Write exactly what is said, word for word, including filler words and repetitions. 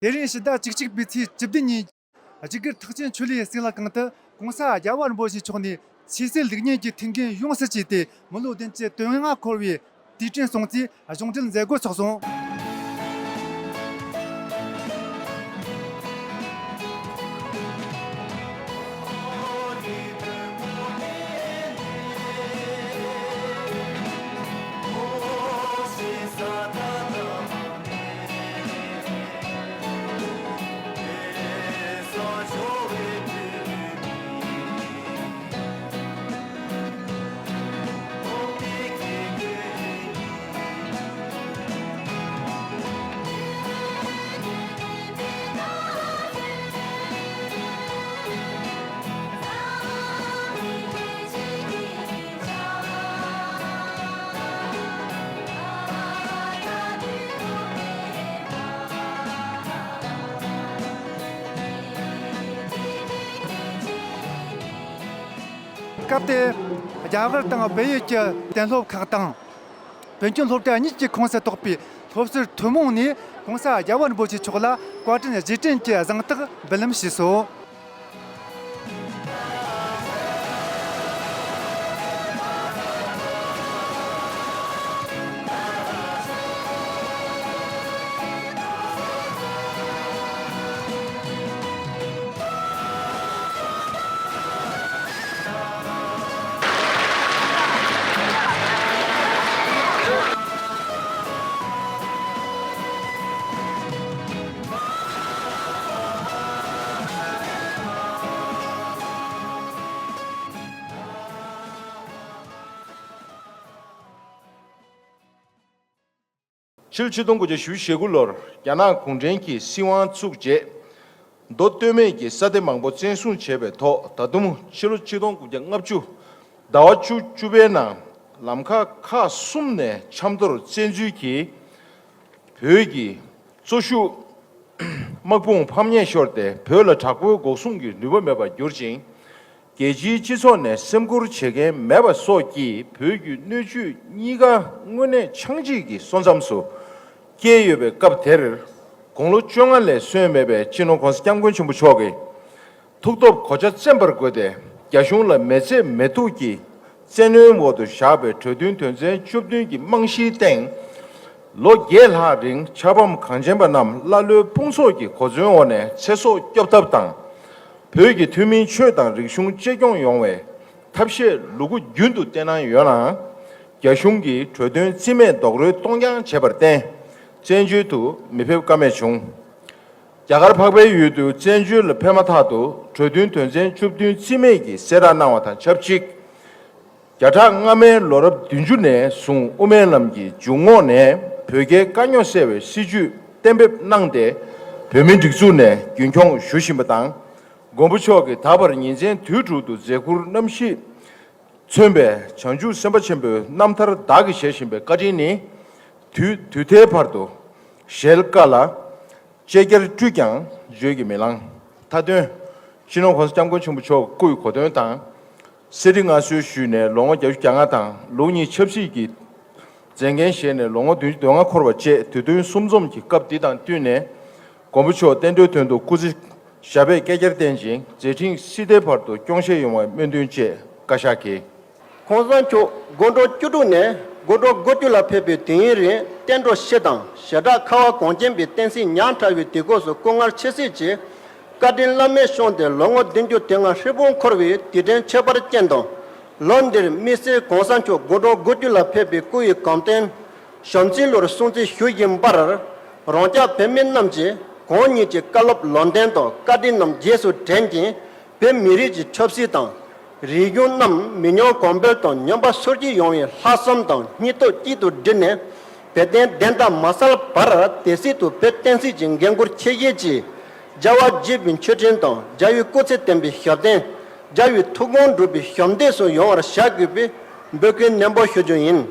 དེ་རིང་ཕྱི་ཟླ་བཅུ་གཅིག་པའི་ཚེས་བཅུ་བདུན་ཉིན། འཇིགས་བརྒྱད་ཐེག་ཆེན་ཆོས་གླིང་གི་སྲིད་ལ་གང་དུ་༸གོང་ས་༸རྒྱལ་བ་རིན་པོ་ཆེ་མཆོག་ནས་ཆོས་སྲིད་ལུགས་གཉིས་ཀྱི་ཐུགས་འགན་ཡོངས་སུ་བཅད་དེ་མི་ལོ་བདུན་ཅུ་དོན་ལྔ་འཁོར་བའི་དུས་དྲན་སྲུང་བརྩིའི་གཞུང་འབྲེལ་མཛད་སྒོ་ཚོགས་སོང་། སྐབས་དེར་རྒྱ་གར་དང་བལ་ཡུལ་གྱི་གཏན་སློབ་ཁག་དང་། བོན་ཆོས་སློབ་གྲྭ་གཉིས་ཀྱི་ཁོངས་སུ་གཏོགས་པའི་སློབ་ཟུར་ཐུན་མོང་ནས་༸གོང་ས་༸རྒྱལ་བ་རིན་པོ་ཆེ་མཆོག་ལ་བཀའ་དྲིན་རྗེས་དྲན་གྱི་གཟེངས་རྟགས་འབུལ་ལམ་ཞུས་སོ། ཕྱི་ལོ་ཆིག་སྟོང་དགུ་བརྒྱ་ཞེ་དགུ་ལོར་རྒྱ་ནག་གུང་ཁྲན་གྱིས་སྲིད་དབང་བཙུགས་རྗེས། མདོ་སྟོད་སྨད་ཀྱི་ས་སྡེ་མང་པོ་བཙན་བཟུང་བྱས་པའི་ཐོག་ད་དུང་ཕྱི་ལོ་ཆིག་སྟོང་དགུ་བརྒྱ་ལྔ་བཅུ་ཟླ་བ་བཅུ་བཅུ་པའི་ནང་ལམ་ཁ་ཁག་གསུམ་ནས་ཆབ་མདོར་བཙན་འཛུལ་གྱིས་བོད་ཀྱི་གཙོ་ཤུགས་དམག་དཔུང་ཕམ་ཉེས་ཤོར་ཏེ་བོད་ལ་དྲག་པོའི་འགོག་སྲུང་གི་ནུས་པ་མེད་པར་གྱུར་ཅིང་། རྒྱལ་སྤྱིའི་སྤྱི་ཚོགས་ནས་སེམས་ཁུར་བྱེད་མཁན་མེད་པ་སོགས་ཀྱིས་བོད་ཀྱི་སྣོད་བཅུད་གཉིས་ཀ་དངོས་གནས་ཆག་འཇིག་གི་སོ་མཚམས་སུ་བསྐྱལ་ཡོད་པའི་སྐབས་དེར། དགུང་ལོ་བཅོ་ལྔ་ལས་སོན་མེད་པའི་སྤྱི་ནོར་གོང་ས་སྐྱབས་མགོན་ཆེན་པོ་མཆོག་གིས་ཐུགས་སྟོབས་གོ་ཆ་བཙེམ་པར་དགོས་ཏེ། རྒྱ་གཞུང་ལ་མེ་ཚེ་མེ་ཐུག་གི་བཙན་གནོན་འོག་ཏུ་བཞག་པའི་གྲོས་མཐུན་དོན་ཚན་བཅུ་བདུན་གྱི་རྨང་གཞིའི་སྟེང་། ལོ་བརྒྱད་ལྷག་རིང་ཆབ་འབངས་གངས་ཅན་པ་རྣམས་ཀླ་ཀློའི་དཔུང་ཚོགས་ཀྱི་གོ་མཚོན་འོག་ནས་ཚེ་སྲོག་སྐྱོབ་ཐབས་དང་། བོད་ཀྱི་ཐུན་མིན་ཆོས་དང་རིག་གཞུང་གཅེས་སྐྱོང་ཡོང་བའི་ཐབས་ཤེས་ལུ་གུ་རྒྱུན་དུ་བསྟེན་གནང་ཡོད་ནའང་། རྒྱ་གཞུང་གིས་གྲོས་མཐུན་རྩིས་མེད་རྡོག་རོལ་གཏོང་རྐྱང་བྱས་པར་བརྟེན། བཙན་བྱོལ་དུ་མི་ཕེབས་ཀ་མེད་བྱུང་། རྒྱ་གར་འཕགས་པའི་ཡུལ་དུ་བཙན་བྱོལ་ལ་ཕེབས་མ་ཐག་ཏུ་གྲོས་མཐུན་དོན་ཚན་བཅུ་བདུན་རྩིས་མེད་ཀྱིས་གསལ་བསྒྲགས་གནང་བ་དང་ཆབས་ཅིག། བརྒྱ་ཕྲག་སྔ་མའི་ལོ་རབས་བདུན་ཅུ་ནས་བཟུང་དབུ་མའི་ལམ་གྱི་འཇུག་ངོགས་ནས་བོད་རྒྱའི་དཀའ་རྙོག་སེལ་བའི་སྲིད་བྱུས་གཏན་འབེབས་གནང་སྟེ། བོད་མིའི་སྒྲིག་འཛུགས་ནས་རྒྱུན་འཁྱོངས་ཞུ་བཞིན་པ་དང་། མགོན་པོ་མཆོག་གིས་ད་བར་ཉིན་མཚན་དུས་དྲུག་ཏུ་མཛད་ཁུར་རྣམ་བཞི་མཚོན་པའི་བྱང་ཆུབ་སེམས་དཔའ་ཆེན་པོའི་རྣམ་ཐར་བདག་གིས་བཞེས་བཞིན་པའི་བཀའ་དྲིན་ནི། དུས་དུས་མཐའི་བར་དུ་གཞལ་དཀའ་ལ། ཅེས་བསྐྱར་བཀྲུས་ཀྱང་བརྗོད་ཀྱིས་མི་ལང་། མཐའ་དོན། སྤྱི་ནོར་གོང་ས་སྐྱབས་མགོན་ཆེན་པོ་མཆོག་སྐུའི་གོ་སྟོན་དང་། གསེར་ཁྲི་མངའ་གསོལ་ཞུས་ནས་ལོ་ངོ་བརྒྱད་ཅུ་གྱ་ལྔ་དང་ལུགས་གཉིས་ཆབ་སྲིད་ཀྱི་མཛད་འགན་བཞེས་ནས་ལོ་ངོ་བདུན་ཅུ་དོན་ལྔ་འཁོར་བ་བཅས་དུས་སྟོན་གསུམ་འཛོམས་ཀྱི་སྐབས་འདི་དང་བསྟུན་ནས། མགོན་པོ་མཆོག་བསྟན་འགྲོའི་དོན་དུ་སྐུ་ཚེ་ཞབས་པད་བསྐལ་བརྒྱར་བརྟན་ཅིང་མཛད་འཕྲིན་སྲིད་མཐའི་བར་དུ་སྐྱོང་བཞེས་ཡོང་བའི་སྨོན་འདུན་བཅས་བཀའ་ཤག་གིས། གོང་ས་མཆོག་དགུང་གྲངས་བཅུ་དྲུག་ནས་དགུང་གྲངས་དགུ་བཅུ་ལ་ཕེབས་པའི་དུས་ཡུན་རིང་བསྟན་འགྲོ་སྤྱི་དང་ཞེ་དྲག་ཁ་བ་གངས་ཅན་པའི་བསྟན་སྲིད་ཉག་ཕྲ་བའི་དུས་སྐབས་སུ་སྐུ་ངལ་ཆེ་སྲིད་ཀྱི་བཀའ་དྲིན་བླ་མེད་བསྐྱངས་ཏེ་ལོ་ངོ་བདུན་ཅུ་དོན་ལྔ་ཧྲིལ་པོ་འཁོར་བའི་དུས་དྲན་ཁྱད་པར་ཅན་དང་། ལོ་འདིར་དམིགས་བསལ་གོང་ས་མཆོག་དགུང་གྲངས་དགུ་བཅུ་ལ་ཕེབས་པའི་སྐུ་ཡི་གོམ་སྟོན། ཞབས་ཕྱི་ལོར་སྲུང་བརྩི་ཞུ་བཞིན་པར། རང་ཅག་བོད་མི་རྣམས་ཀྱིས་གང་ཉིད་ཀྱི་བཀའ་སློབ་ལམ་སྟོན་དང་བཀའ་དྲིན་རྣམས་རྗེས་སུ་དྲན་ཅིང་། བོད་མི་རིགས་ཀྱི་ཆབ་སྲིད་དང་། རིག་གཞུང་རྣམས་མི་ཉམས་གོང་འཕེལ་དང་སྙོམས་པར་འཇུག་ཡོང་བའི་ལྷག་བསམ་དང་སྙིང་སྟོབས་གཅིག་ཏུ་བསྒྲིལ་ནས། བོད་དོན་བདེན་མཐའ་མ་གསལ་བར་དེ་སྲིད་དུ་བོད་བསྟན་སྲིད་ཀྱི་འགན་ཁུར་ཆེ་བཞེས་ཀྱིས། རྒྱལ་བ་དགྱེས་པའི་མཆོད་སྤྲིན་དང་རྒྱལ་བའི་སྐུ་ཚེ་བརྟན་པའི་ཞབས་བརྟན། རྒྱལ་བའི་ཐུགས་དགོངས་འགྲུབ་པའི་ཞབས་འདེགས་སུ་ཡོང་བར་བྱ་དགོས་པའི་འབོད་སྐུལ་ནན་པོ་ཞུ་རྒྱུ་ཡིན།